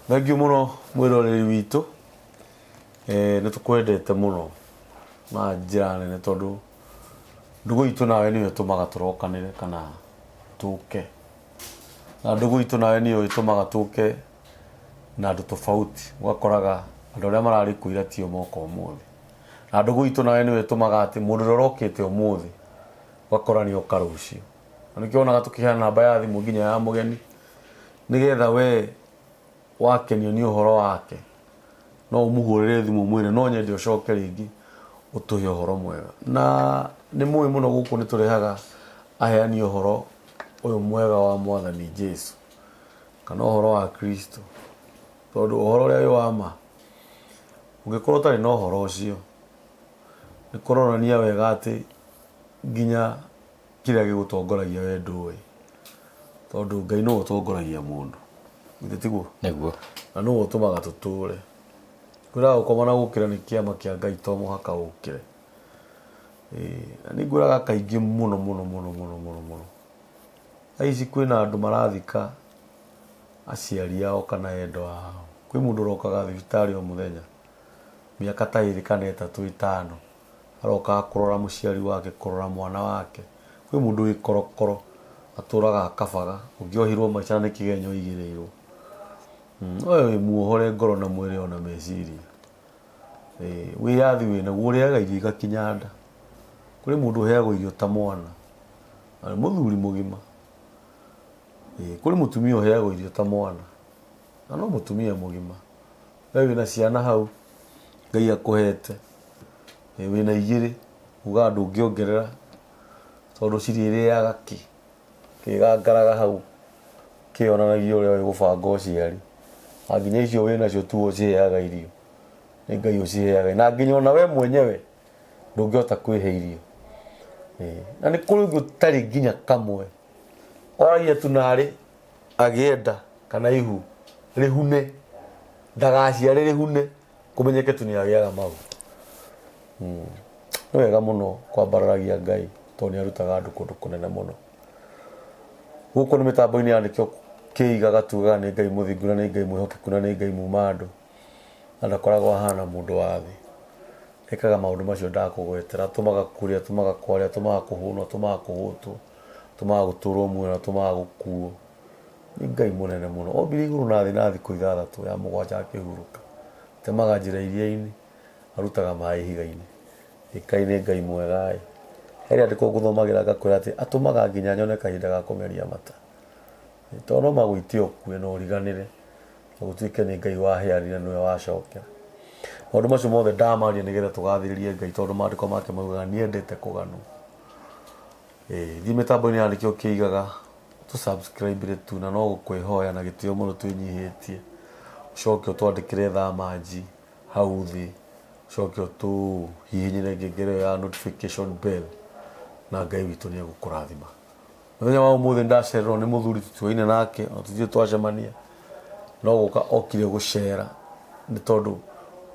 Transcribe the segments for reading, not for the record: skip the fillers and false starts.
Thengiũ mũno mwĩroreri witũ. Eh, nĩ tũkwendete mũno na njĩra nene tondũ ndũgũ itũ nawe nĩyo ĩtũmaga tũrokanĩre kana tũke. Na ndũgũ itũ nawe nĩyo ĩtũmaga tũke na andũ tofauti. Ũgakoraga andũ arĩa mararĩ kuo ira tio moka ũmũthĩ. Na ndũgũ itũ nawe nĩyo ĩtũmaga atĩ mũndũ ũrĩa ũrokĩte ũmũthĩ ũgakora nĩoka rũciũ. Na nĩkĩo wonaga tũkĩheana namba ya thimũ nginya ya mũgeni nĩgetha we wakenio nĩ ũhoro wake no ũmũhũrĩre thimũ ũmwĩre no nyende ũcoke rĩngĩ ũtũhe ũhoro mwega. Na nĩ mũĩ mũno gũkũ nĩ tũrehaga aheani ũhoro ũyũ mwega wa mwathani Jesu kana ũhoro wa Kristo tondũ ũhoro ũrĩa wĩ wa ma ũngĩkorwo ũtarĩ na ũhoro ũcio nĩ kũronania wega atĩ nginya kĩrĩa gĩgũtongoragia we ndũĩ tondũ Ngai nĩwe ũtongoragia mũndũ githĩ tiguo? Nĩguo. Na nĩwe ũtũmaga tũtũre. Kwĩraga gũkoma na gũkĩra nĩ kĩama kĩa Ngai to mũhaka ũkĩre. Ĩĩ, na nĩ ngwĩraga kaingĩ mũno mũno mũno mũno mũno mũno. Thaa ici kwĩna andũ marathika aciari ao kana endwa ao. Kwĩ mũndũ ũrokaga thibitarĩ o mũthenya mĩaka ta ĩrĩ kana ĩtatũ ĩtano. Arokaga kũrora mũciari wake, kũrora mwana wake. Kwĩ mũndũ wĩ korokoro, atũraga akabaga, ũngĩ ohirwo maica na nĩ kĩgenyo aigĩrĩirwo. No we wĩ muohore ngoro na mwĩrĩ ona meciria. Wĩyathi wĩnaguo, ũrĩaga irio igakinya nda. Kũrĩ mũndũ ũheagwo irio ta mwana, na nĩ mũthuri mũgima. Kũrĩ mũtumia ũheagwo irio ta mwana, na no mũtumia mũgima. We wĩna ciana hau, Ngai akũhete. Wĩna igĩrĩ ugaga ndũngĩongerera tondũ cirĩrĩaga kĩ kĩgangaraga hau kĩonanagia ũrĩa ũĩ gũbanga ũciari na nginya icio wĩnacio tuo ũciheaga irio nĩ Ngai ũciheaga na nginya ona we mwenyewe ndũngĩhota kwĩhe irio. Na nĩ kũrĩ ũngĩ ũtarĩ nginya kamwe oragia tu narĩ agĩenda kana ihu rĩhune ndagaciare rĩhune Kũmenyeke tu nĩ agĩaga mahu. Nĩ wega mũno kwambararagia Ngai tondũ nĩ arutaga andũ kũndũ kũnene mũno. Gũkũ nĩ mĩtambo-inĩ ya nĩkĩo kĩigaga tugaga nĩ Ngai mũthingu na nĩ Ngai mwĩhokeku na nĩ Ngai muma andũ na ndakoragwo ahana mũndũ wa thĩ. Ekaga maũndũ macio ndakũgwetera, atũmaga kure, atũmaga kware, atũmaga kũhũnwo, atũmaga kũhũtwo, atũmaga gũtũrwo muoyo, atũmaga gũkuo. Nĩ Ngai mũnene mũno. Ombire igũrũ na thĩ na thikũ ithathatũ, ya mũgwanja akĩhurũka. Atemaga njĩra iria-inĩ, arutaga maĩ ihiga-inĩ. Ĩ kaĩ nĩ Ngai mwega-ĩ. He rĩandĩko ngũthomagĩra ngakwĩra atĩ atũmaga nginya nyone kahinda ga kũmeria mata. Tondũ no magũite ũkue na ũriganĩre na gũtuĩke nĩ Ngai waheanire na nĩwe wacokera. Maũndũ macio mothe ndamaria nĩgetha tũgathĩrĩrie Ngai tondũ maandĩko make maugaga nĩendete kũganwo. Thiĩ mĩtambo-inĩ ya nĩkĩo kĩigaga tũ subscribe tu na no gũkwĩhoya na gĩtĩo mũno twĩnyihĩtie ũcoke ũtwandĩkĩre thamanji hau thĩ ũcoke ũtũhihinyĩre ngengere ĩyo ya notification bell na Ngai witũ nĩ egũkũrathima. Mũthenya wa ũmũthĩ ndacererwo nĩ mũthuri tũtuaine nake ona tũtirĩ twacemania no gũka okire gũcera nĩ tondũ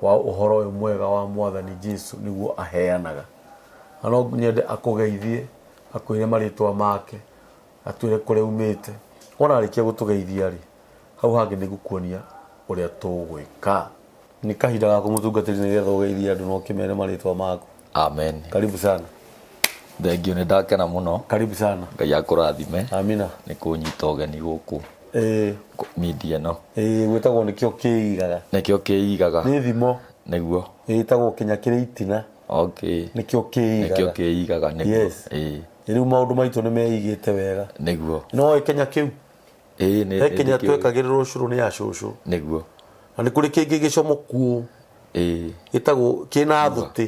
wa ũhoro ũyũ mwega wa mwathani Jesu nĩguo aheanaga. Na no nyende akũgeithie akwĩre marĩtwa make atwĩre kũrĩa umĩte. Wona arĩkia gũtũgeithia rĩ, hau hangĩ nĩ ngũkuonia ũrĩa tũgwĩka. Nĩ kahinda gaku mũtungatĩri nĩgetha ũgeithie andũ na ũkĩmere marĩtwa maku. Amen. Karibu sana. Thengiũ nĩ ndakena mũno. Karibu sana. Ngai akũrathime. Amina. Nĩ kũnyita ũgeni gũkũ. Ĩĩ. Media ĩno. Ĩĩ gwĩtagwo nĩkĩo kĩigaga. Nĩkĩo kĩigaga. Nĩ thimo. Nĩguo. Ĩtagwo kĩnya kĩrĩ itina. Okay. Nĩkĩo kĩigaga. Nĩkĩo kĩigaga nĩguo. Yes. Ĩĩ. Rĩu maũndũ maitũ nĩ meigĩte wega. Nĩguo. No kĩnya kĩu? Ĩĩ nĩ. He kĩnya twekagĩrĩrwo ũcũrũ nĩ acũcũ. Nĩguo. Na nĩ kũrĩ kĩngĩ gĩcomoku ũũ. Ĩĩ. Gĩtagwo kĩna thũtĩ.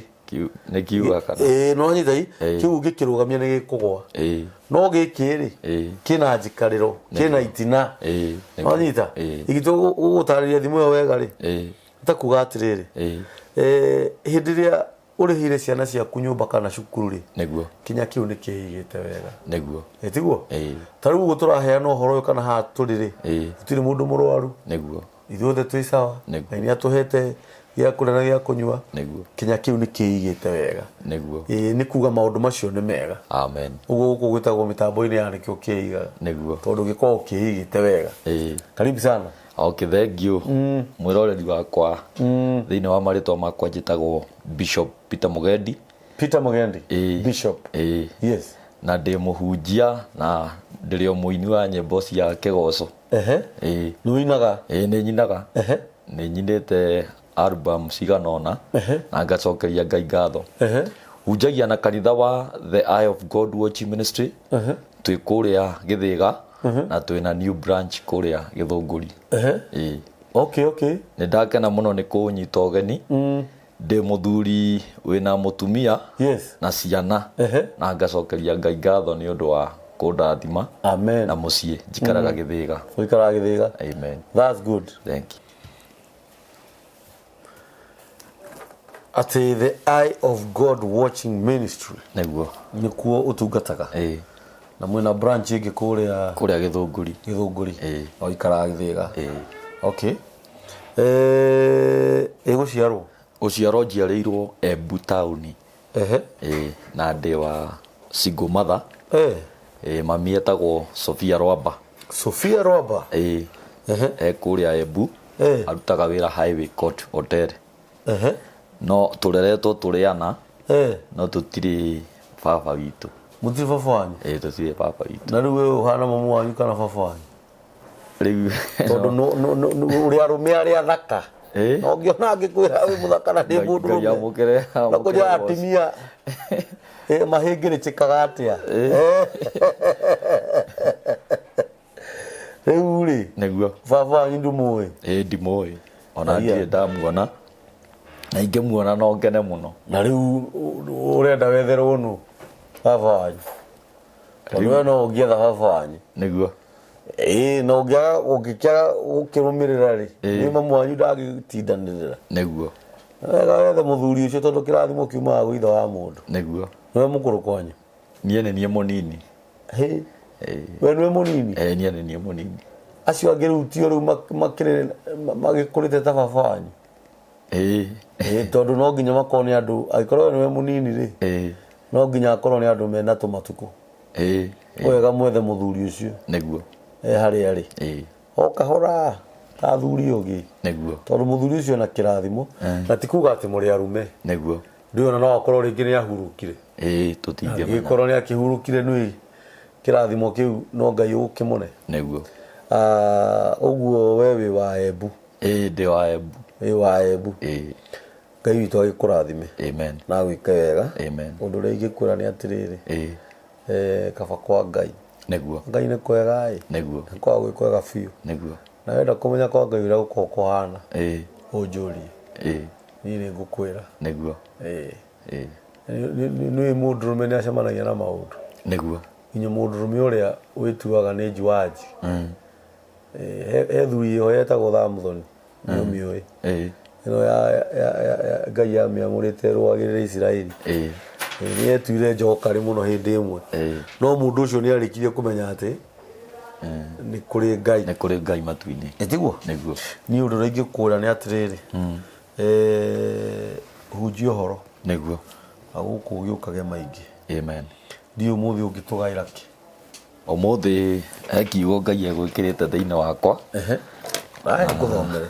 Nĩ kiuga kana? Ĩĩ no nyita i kĩu ũngĩkĩrũgamia nĩ gĩkũgwa. Ĩĩ. No gĩkĩ rĩ Ĩĩ. kĩna njikarĩro kĩna itina. Ĩĩ. Wanyita? Ĩĩ. Ingĩtua gũgũtarĩria thimũ ĩyo wega rĩ. Ĩĩ. Ta kuga atĩrĩrĩ. Ĩĩ. Hĩndĩ ĩrĩa ũrĩhĩire ciana ciaku nyũmba kana cukuru rĩ. Nĩguo. Kinya kĩu nĩ kĩigĩte wega. Nĩguo. Ĩ tiguo? Ĩĩ. Ta rĩu ũguo tũraheana ũhoro ũyũ kana haha tũrĩ rĩ. Ĩĩ. Gũtirĩ mũndũ mũrwaru. Nĩguo. Ithuothe twĩ sawa. Nĩguo. Ngai nĩ atũhete gĩa kũrĩa na gĩa kũnyua. Nĩguo. Kinya kĩu nĩ kĩigĩte wega. Nĩguo. Ĩĩ nĩ kuga maũndũ macio nĩ mega. Amen. Ũguo gũkũ gwĩtagwo mĩtambo-inĩ ya nĩkĩo kĩigaga. Nĩguo. Tondũ gĩkoragwo kĩigĩte wega. Ĩĩ. Karibu sana. Okay, thank you. Mwĩroreri wakwa thĩinĩ wa marĩtwa makwa njĩtagwo Bishop Peter Mugendi. Peter Mugendi. Ĩĩ. Bishop. Ĩĩ. Yes. Na ndĩ mũhunjia na ndĩrĩ o mũini wa nyĩmbo cia kĩgoco. Ehe. Ĩĩ. Nĩ ũinaga? Ĩĩ, nĩ nyinaga. Ehe. Nĩ nyinĩte album cigana ũna na ngacokeria Ngai ngatho. Ehe. Hunjagia na kanitha wa The Eye of God Watching Ministry. Twĩ kũrĩa Gĩthĩga na twĩna new branch kũrĩa Gĩthũngũri. Ehe. Ĩĩ. Okay, okay. Nĩ ndakena mũno nĩ kũnyita ũgeni. Ndĩ mũthuri wĩna mũtumia Yes. na ciana Ehe. na ngacokeria Ngai ngatho nĩ ũndũ wa kũndathima Amen. na mũciĩ njikaraga Gĩthĩga. Ũikaraga Gĩthĩga. Amen. That's good. Thank you. Atĩ The Eye of God Watching Ministry Nĩguo. nĩkuo ũtungataga. Ĩĩ. Na mwĩna branch ĩngĩ kũrĩa Kũrĩa Gĩthũngũri. Gĩthũngũri. Ĩĩ. Na ũikaraga Gĩthĩga. Ĩĩ. Okay. Ĩgũciarwo? Gũciarwo njiarĩirwo Embu taũni. Ehe. Ĩĩ, na ndĩ wa single mother. Eh. Ĩĩ, mami etagwo Sophia Rwamba. Sophia Rwamba. Ĩĩ. Ehe. E kũrĩa Embu. Eh. Arutaga wĩra Highway Court Hotel. Ehe. No tũreretwo tũrĩ ana Eh. no tũtirĩ baba witũ. Mũtirĩ baba wanyu? Ĩĩ, tũtirĩ baba witũ. Na rĩu we ũhana mamu wanyu kana baba wanyu? Rĩu Tondũ ũrĩ arũme arĩa athaka. Ĩĩ. Na ũngĩona angĩkwĩra wĩ mũthaka na ndĩ Ngai- mũndũ Ngai rũme. amũkĩre- Na amũkĩre kũrĩ ũgoci. atumia mahĩngĩrĩchĩkaga atĩa? Rĩu rĩ, Nĩguo. baba wanyu ndũmũĩ? Ĩĩ, ndimũĩ. Ona Aya. ndirĩ ndamuona. Na ingĩmuona no ngene mũno. Na rĩu ũrenda wetherwo nũ? Baba wanyu. Tondũ we no ũngĩetha baba wanyu. Nĩguo. Ĩĩ, na ũngĩaga ũngĩkĩaga gũkĩrũmĩrĩra rĩ, Ĩĩ. nĩ mamu wanyu ndangĩtindanĩrĩra. Nĩguo. Wega wethe mũthuri ũcio tondũ kĩrathimo kiumaga gwĩ ithe wa mũndũ. Nĩguo. Nĩwe mũkũrũ kwanyu? Niĩ nĩ niĩ mũnini. Hĩ. Ĩĩ. We nĩwe mũnini? Ĩĩ, niĩ nĩ niĩ mũnini. Acio angĩ rĩu tio rĩu makĩrĩ magĩkũrĩte ta baba wanyu? Ĩĩ. Ĩĩ, tondũ no nginya makorwo nĩ andũ, angĩkorwo we nĩwe mũnini rĩ, Ĩĩ. no nginya akorwo nĩ andũ mena tũmatukũ. Ĩĩ. Wega mwethe mũthuri ũcio. Nĩguo. Harĩa arĩ. Ĩĩ. O kahora ta athuri ũngĩ. Nĩguo. Tondũ mũthuri ũcio ena kĩrathimo na ti kuga atĩ mũrĩ arume. Nĩguo. Ndũĩ ona no akorwo rĩngĩ nĩ ahurũkire. Ĩĩ, tũtingĩmenya. Angĩkorwo nĩ akĩhurũkire nĩ kĩrathimo kĩu no Ngai ũgũkĩmũne. Nĩguo. Ũguo we wĩ wa Embu. Ĩĩ, ndĩ wa Embu. Wĩ wa Embu. Ĩĩ. Ngai witũ agĩkũrathime. Amen. Na agwĩke wega. Amen. Ũndũ ũrĩa ingĩkwĩra nĩ atĩrĩrĩ. Ĩĩ. Kaba kwa Ngai. Nĩguo. Ngai nĩ kwega ĩ. Nĩguo. Nĩ kwaga gwĩ kwega biũ. Nĩguo. Na wenda kũmenya kwa Ngai ũrĩa gũkoragwo kũhana. Ĩĩ. Ũnjũrie. Ĩĩ. Niĩ nĩ ngũkwĩra. Nĩguo. Ĩĩ. Ĩĩ. Nĩ mũndũrũme nĩ acemanagia na maũndũ. Nĩguo. Nginya mũndũrũme ũrĩa wĩtuaga nĩ njuanji. He thuri ĩho yetagwo Thamuthoni. Nĩ ũmĩũĩ. Ĩĩ. Ĩno ya Ngai amĩamũrĩte ĩrũagĩrĩre Isiraeli. Ĩĩ. Nĩ etuire njokarĩ mũno hĩndĩ ĩmwe. Ĩĩ. No mũndũ ũcio nĩ arĩkirie kũmenya atĩ nĩ kũrĩ Ngai. Nĩ kũrĩ Ngai matu-inĩ. Ĩ tiguo? Nĩguo. Niĩ ũndũ ũrĩa ingĩkwĩra nĩ atĩrĩrĩ. Hunjia ũhoro. Nĩguo. Na gũkũ ũgĩũkage maingĩ. Amen. Ndiũĩ ũmũthĩ ũngĩtũgaĩra kĩ? Ũmũthĩ he kiugo Ngai egwĩkĩrĩte thĩinĩ wakwa. Ehe. Aya ngũthomere.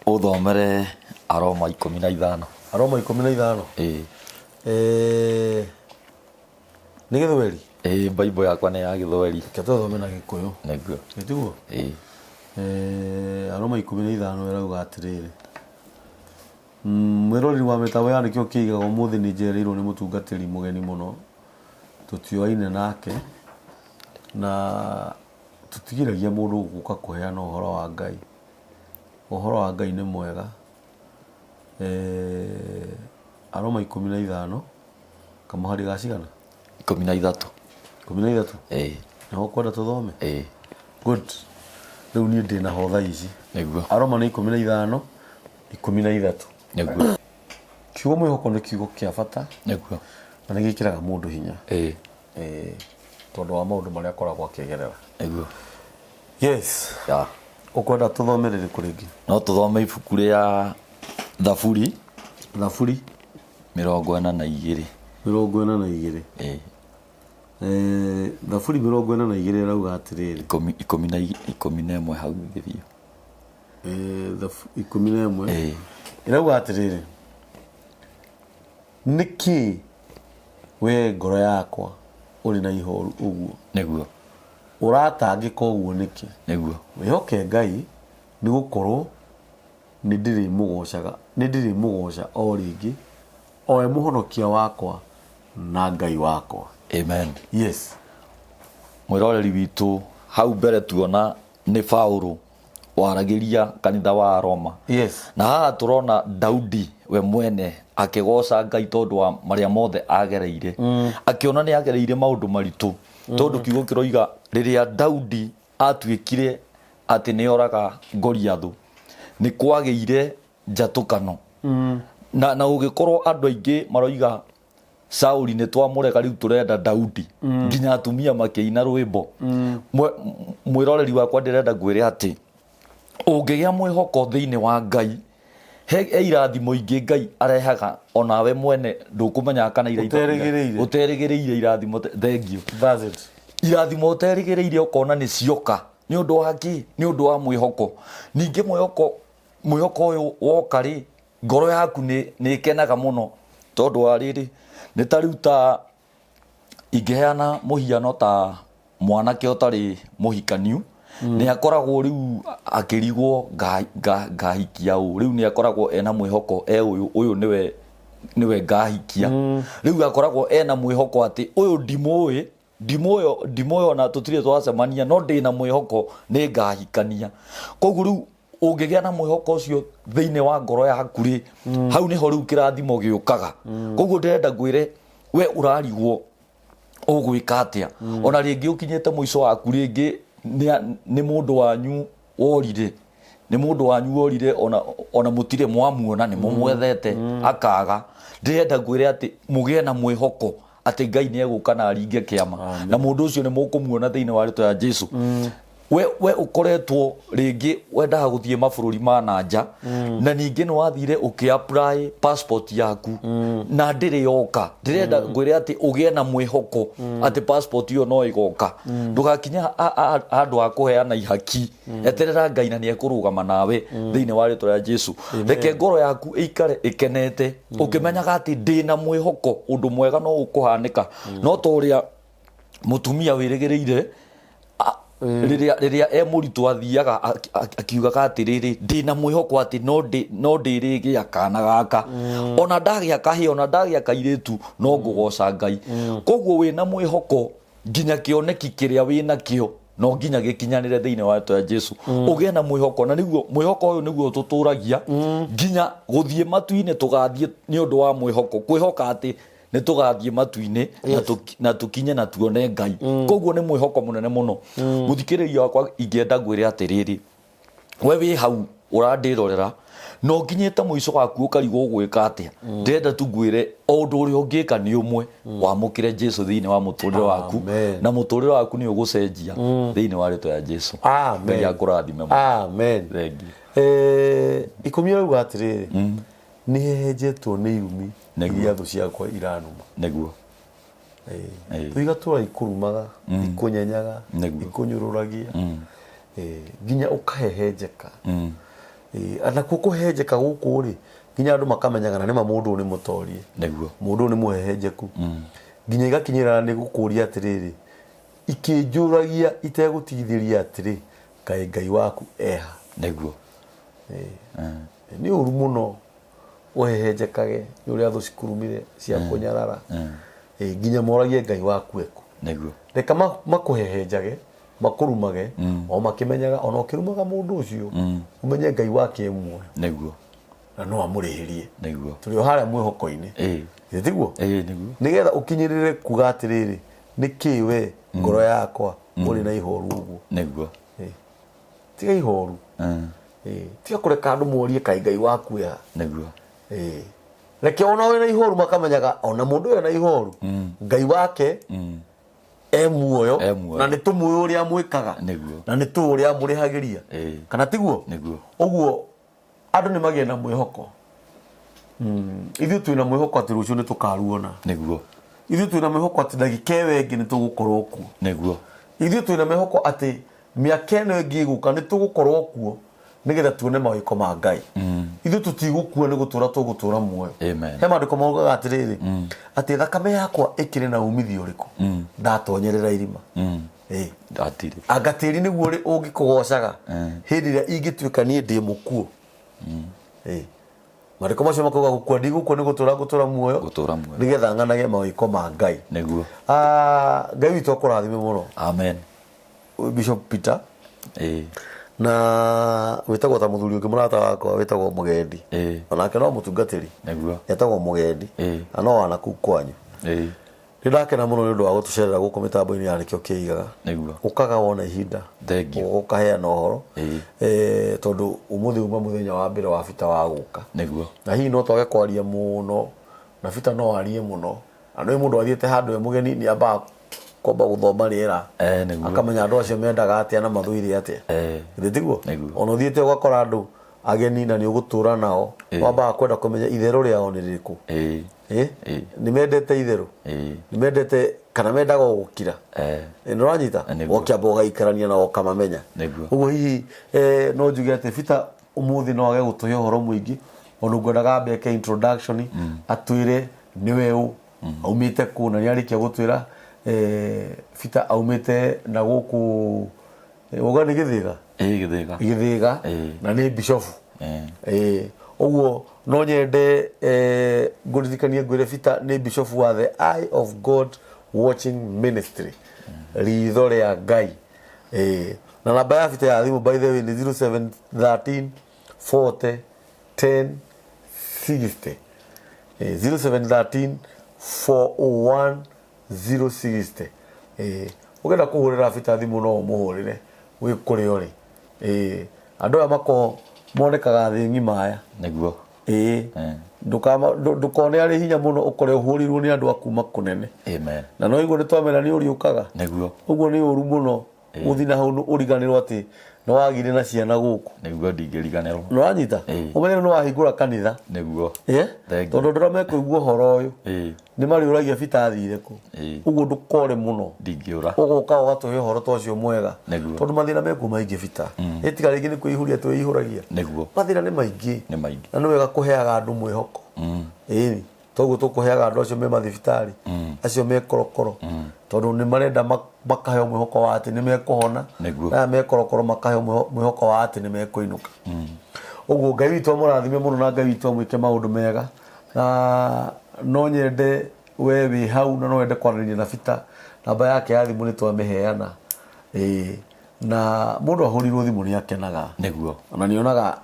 Ũthomere Aroma 15. Aroma 15? Ĩĩ. Nĩ Gĩthweri? Ĩĩ, Bible yakwa nĩ ya Gĩthweri. Reke tũthome na Gĩkũyũ. Nĩguo. Ĩ tiguo? Ĩĩ. Aroma 15 ĩrauga atĩrĩrĩ. Mwĩroreri wa mĩtambo ya Nĩkĩo Kĩigaga ũmũthĩ nĩ njereirwo nĩ mũtungatĩri mũgeni mũno tũtioaine nake na tũtigiragia mũndũ gũka kũheana ũhoro wa Ngai. Ũhoro wa Ngai nĩ mwega. Aroma 15 kamũhari ga cigana? 13. 13? Ĩĩ. Nĩho ũkwenda tũthome? Ĩĩ. Good. Rĩu niĩ ndĩna ho thaa ici. Nĩguo. Aroma nĩ 15 13. Nĩguo. Kiugo mwĩhoko nĩ kiugo kĩa bata. Nĩguo. Na nĩ gĩkĩraga mũndũ hinya. Ĩĩ. Ĩĩ. Tondũ wa maũndũ marĩa akoragwo akĩgerera. Nĩguo. Yes. Ya. Ũkwenda tũthome rĩrĩkũ rĩngĩ? No tũthome ibuku rĩa Thaburi. Thaburi. 42. 42. Ĩĩ. Eh, Thaburi 42 ĩrauga atĩrĩrĩ. 11 hau thĩ biũ. Eh, 11. Ĩĩ. Ĩrauga atĩrĩrĩ, nĩkĩ we ngoro yakwa ũrĩ na ihoru ũguo? Nĩguo. Ũratangĩka ũguo nĩkĩ? Nĩguo. Wĩhoke Ngai, nĩ gũkorwo nĩndĩrĩmũgoocaga, nĩndĩrĩmũgooca o rĩngĩ, o we mũhonokia wakwa na Ngai wakwa. Amen. Yes. Mwĩroreri witũ, hau mbere tuona nĩ Paulo waragĩria kanitha wa Roma. Yes. Na haha tũrona Daudi we mwene akĩgoca Ngai tondũ wa marĩa mothe agereire. Akĩona nĩ agereire maũndũ maritũ. Tondũ kiugo kĩroiga rĩrĩa Daudi atuĩkire atĩ nĩ oraga Goliathũ, nĩ kwagĩire njatũkano. Na ũgĩkorwo andũ aingĩ maroiga Sauli nĩ twamũrega rĩu tũrenda Daudi. Nginya atumia makĩina rwĩmbo. Mwĩroreri wakwa ndĩrenda ngwĩre atĩ ũngĩgĩa mwĩhoko thĩinĩ wa Ngai, he irathimo ingĩ Ngai arehaga onawe mwene ndũkũmenya kana Ũterĩgĩrĩire. ũterĩgĩrĩire irathimo thengiũ. That's it. Irathimo ũterĩgĩrĩire ũkona nĩ cioka nĩ ũndũ wa kĩ? Nĩ ũndũ wa mwĩhoko. Ningĩ mwĩhoko ũyũ woka rĩ, ngoro yaku nĩ ĩkenaga mũno tondũ wa rĩrĩ, nĩ ta rĩu ta ingĩheana mũhiano ta mwanake ũtarĩ mũhikaniu, nĩ akoragwo rĩu akĩrigwo ngahikia ũ, rĩu nĩ akoragwo ena mwĩhoko e ũyũ, ũyũ nĩwe ngahikia. Rĩu akoragwo ena mwĩhoko atĩ ũyũ ndimũĩ, ndimũĩ ona tũtirĩ twacemania, no ndĩna mwĩhoko nĩ ngahikania. Koguo rĩu ũngĩgĩa na mwĩhoko ũcio thĩinĩ wa ngoro yaku rĩ, hau nĩho rĩu kĩrathimo gĩũkaga. Koguo ndĩrenda ngwĩre we ũrarigwo ũgwĩka atĩa, ona rĩngĩ ũkinyĩte mũico waku, rĩngĩ nĩ mũndũ wanyu worire, nĩ mũndũ wanyu worire, ona mũtirĩ mwamuona, nĩ mũmwethete akaga. Ndĩrenda ngwĩre atĩ mũgĩe na mwĩhoko atĩ Ngai nĩ egũka na aringe kĩama, na mũndũ ũcio nĩ mũkũmuona thĩinĩ wa rĩtwa ya Jesu. We ũkoretwo rĩngĩ wendaga gũthiĩ mabũrũri ma na nja, na ningĩ nĩ wathire ũkĩ apply passport yaku na ndĩrĩ yoka. Ndĩrenda ngwĩre atĩ ũgĩe na mwĩhoko atĩ passport ĩyo no ĩgoka. Ndũgakinye handũ ha kũheana ihaki. Eterera Ngai na nĩ ekũrũgama nawe thĩinĩ wa rĩtwa rĩa Jesu. Reke ngoro yaku ĩikare ĩkenete, ũkĩmenyaga atĩ ndĩna mwĩhoko ũndũ mwega no ũkũhanĩka. No ta ũrĩa mũtumia wĩrĩgĩrĩire rĩrĩa e mũritũ athiaga akiugaga atĩrĩrĩ, ndĩna mwĩhoko atĩ no ndĩrĩgĩa kana gaka, ona ndagĩa kahĩĩ, ona ndagĩa kairĩtu, no ngũgoca Ngai. Koguo wĩna mwĩhoko nginya kĩoneki kĩrĩa wĩnakĩo no nginya gĩkinyanĩre thĩinĩ wa rĩtwa rĩa Jesu. Ũgĩe na mwĩhoko, na nĩguo mwĩhoko ũyũ nĩguo ũtũtũragia nginya gũthiĩ matu-inĩ. Tũgathiĩ nĩ ũndũ wa mwĩhoko, kwĩhoka atĩ nĩ tũgathiĩ matu-inĩ na tũkinye na tuone Ngai. Koguo nĩ mwĩhoko mũnene mũno. Mũthikĩrĩria wakwa, ingĩenda ngwĩre atĩrĩrĩ, we wĩ hau ũrandĩrorera na ũkinyĩte mũico waku ũkarigwo ũgwĩka atĩa, ndĩrenda tu ngwĩre o ũndũ ũrĩa ũngĩka nĩ ũmwe, wamũkĩre Jesu thĩinĩ wa mũtũrĩre waku, Amen. na mũtũrĩre waku nĩ ũgũcenjia thĩinĩ wa rĩtwa rĩa Jesu. Amen. Ngai akũrathime mũno. Amen. Thank you. 10 arauga atĩrĩrĩ, nĩ hehenjetwo nĩ irumi Nĩguo. iria thũ ciakwa iranuma. Nĩguo. Tũigatũra ikũrumaga, ikũnyenyaga, Nĩguo. ikũnyũrũragia, nginya ũkahehenjeka. Nakuo kũhehenjeka gũkũ rĩ, nginya andũ makamenyaga na nĩma mũndũ ũyũ nĩ mũtorie. Nĩguo. Mũndũ ũyũ nĩ mũhehenjeku. Nginya igakinyĩra nĩ gũkũria atĩrĩrĩ, ikĩnjũragia itegũtigithĩria atĩrĩ, kaĩ Ngai waku eha? Nĩguo. Nĩ ũru mũno ũhehenjekage nĩ ũrĩa thũ cikurumire cia kũnyarara, nginya moragie Ngai waku eku. Nĩguo. Reka makũhehenjage, makũrumage, o makĩmenyaga ona ũkĩrumaga mũndũ ũcio, ũmenye Ngai wake e muoyo. Nĩguo. Na no amũrĩhĩrie. Nĩguo. Tũrĩ o harĩa mwĩhoko-inĩ. Githĩ tiguo? Ĩĩ, nĩguo. Nĩgetha ũkinyĩrĩre kuga atĩrĩrĩ, nĩkĩ we ngoro yakwa ũrĩ na ihoru ũguo? Nĩguo. Tiga ihoru. Tiga kũreka andũ morie kaĩ Ngai waku eha. Nĩguo. Reke ona wĩna ihoru makamenyaga ona mũndũ ũyũ ena ihoru, Ngai wake e muoyo, E muoyo. na nĩ tũmũĩ ũrĩa amwĩkaga. Nĩguo. Na nĩ tũĩ ũrĩa amũrĩhagĩria. Kana tiguo? Nĩguo. Ũguo andũ nĩ magĩe na mwĩhoko. Ithuĩ twĩna mwĩhoko atĩ rũciũ nĩ tũkaruona. Nĩguo. Ithuĩ twĩna mwĩhoko atĩ ndagĩka ĩyo ĩngĩ nĩ tũgũkorwo kuo. Nĩguo. Ithuĩ twĩna mwĩhoko atĩ mĩaka ĩno ĩngĩ ĩgũka nĩ tũgũkorwo kuo nĩgetha tuone mawĩko ma Ngai. Ithuĩ tũtigũkua nĩ gũtũra tũgũtũra muoyo. Amen. He maandĩko maugaga atĩrĩrĩ, atĩ thakame yakwa ĩkĩrĩ na umithio ũrĩkũ ndatonyerera irima. Ĩĩ. Hatirĩ. Anga tĩri nĩguo ũrĩ ũngĩkũgocaga hĩndĩ ĩrĩa ingĩtuĩka niĩ ndĩ mũkuũ. Ĩĩ. Maandĩko macio makauga gũkua ndigũkua nĩ gũtũra ngũtũra muoyo. Gũtũra muoyo. Nĩgetha ng'anage mawĩko ma Ngai. Nĩguo. Ah, Ngai witũ akũrathime mũno. Amen. Bishop Peter. Ĩĩ. Na wĩtagwo ta mũthuri ũngĩ mũrata wakwa wĩtagwo Mũgendi. Ĩĩ. Onake no mũtungatĩri. Nĩguo. Etagwo Mũgendi. Ĩĩ. Na no wana kũu kwanyu. Ĩĩ. Nĩ ndakena mũno nĩ ũndũ wa gũtũcerera gũkũ mĩtambo-inĩ ya Nĩkĩo Kĩigaga. Nĩguo. Ũkaga wona ihinda. Thengiũ. Ũkaheana ũhoro. Ĩĩ. Eh, tondũ ũmũthĩ uma mũthenya wa mbere wa bita wa gũka. Nĩguo. Na hihi no twage kwaria mũno na bita no arie mũno. Na nĩ mũndũ athiĩte handũ e mũgeni nĩ ambaga kwamba gũthoma rĩera. Eh, nĩguo. Akamenya andũ acio mendaga atĩa na mathũire atĩa. Eh. Githĩ tiguo? Nĩguo. Ona ũthiĩte ũgakora andũ ageni na nĩ ũgũtũra nao. Ĩĩ. Wambaga kwenda kũmenya itherũ rĩao nĩ rĩrĩkũ. Ĩĩ. Ĩ? Ĩĩ. Nĩ mendete itherũ? Ĩĩ. Nĩ mendete kana mendaga o gũkira? Eh. Ĩ, nĩ ũranyita? Nĩguo. Ũgakĩamba ũgaikarania nao ũkamamenya. Nĩguo. Ũguo hihi eh, no njuge atĩ Peter ũmũthĩ no age gũtũhe ũhoro mũingĩ tondũ ngwendaga ambe eke introduction atwĩre nĩwe ũ aumĩte kũ na nĩ arĩkia gũtwĩra eh, Peter aumĩte na gũkũ eh, wauga nĩ Gĩthĩga? Ĩĩ Gĩthĩga. Gĩthĩga Ĩĩ. na nĩ bishofu. Eh. Ĩĩ, ũguo no nyende eh, ngũririkanie ngwĩre Peter nĩ bishofu wa the Eye of God Watching Ministry, ritho rĩa Ngai. Ĩĩ, na namba ya Peter ya thimũ by the way nĩ 0713 40 10 60. Ĩĩ, 0713 401 060. Ĩĩ, ũngĩenda kũhũrĩra Peter thimũ no ũmũhũrĩre wĩ kũrĩa ũrĩ. Ĩĩ, andũ aya makoragwo monekaga thĩ ng'ima aya. Nĩguo. Ĩĩ. Eh. Ndũkone arĩ hinya mũno ũkore ũhũrĩirwo nĩ andũ a kuma kũnene. Amen. Na no igua nĩ twamera nĩ ũrĩũkaga. Nĩguo. Ũguo nĩ ũru mũno gũthiĩ na hau ũriganĩrwo atĩ nĩ wagire na ciana gũkũ. Nĩguo ndingĩriganĩrwo. Nĩ wanyita? Ĩĩ. Ũmenye nĩ wahingũra kanitha. Nĩguo. Ĩĩ. Thengiũ. Tondũ andũ arĩa mekũigua ũhoro ũyũ Ĩĩ. nĩ marĩũragia Peter athire kũ. Ĩĩ. Ũguo ndũkore mũno. Ndingĩũra. Ũgoka ũgatũhe ũhoro ta ũcio mwega. Nĩguo. Tondũ mathĩna mekuo maingĩ Peter. Ĩ tiga rĩngĩ nĩ kwĩihũria twĩihũragia. Nĩguo. Mathĩna nĩ maingĩ. Nĩ maingĩ. Na nĩ wega kũheaga andũ mwĩhoko. Ĩni. Toguo tũkũheaga andũ acio me mathibitarĩ, acio me korokoro. Tondũ nĩ marenda makaheo mwĩhoko wa atĩ nĩ mekũhona. Nĩguo. Na aya me korokoro makaheo mwĩhoko wa atĩ nĩ mekũinũka. Ũguo Ngai witũ amũrathime mũno na Ngai witũ amwĩke maũndũ mega. Na no nyende we wĩ hau na no wende kwaranĩria na Peter, namba yake ya thimũ nĩ twamĩheana. Ĩĩ, na mũndũ ahũrirwo thimũ nĩ akenaga. Nĩguo. Ona nĩ onaga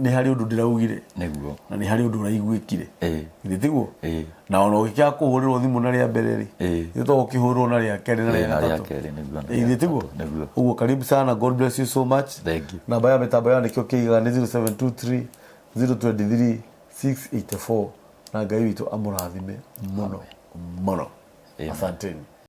nĩ harĩ ũndũ ndĩraugire. Nĩguo. Na nĩ harĩ ũndũ ũraiguĩkire. Ĩĩ. Githĩ tiguo? Ĩĩ. Na ona ũgĩkĩaga kũhũrĩrwo thimũ na rĩa mbere rĩ, Ĩĩ. ithuĩ to gũkĩhũrwo na rĩa kerĩ na rĩa Ĩĩ, na rĩa gatatũ. kerĩ, nĩguo, na Ĩĩ, rĩa githĩ tiguo? gatatũ, nĩguo. Ũguo karibu sana, God bless you so much. Thank you. Namba ya mĩtambo ya nĩkĩo kĩigaga nĩ 0723 023 684 na Ngai witũ amũrathime mũno mũno. Amen. Asanteni.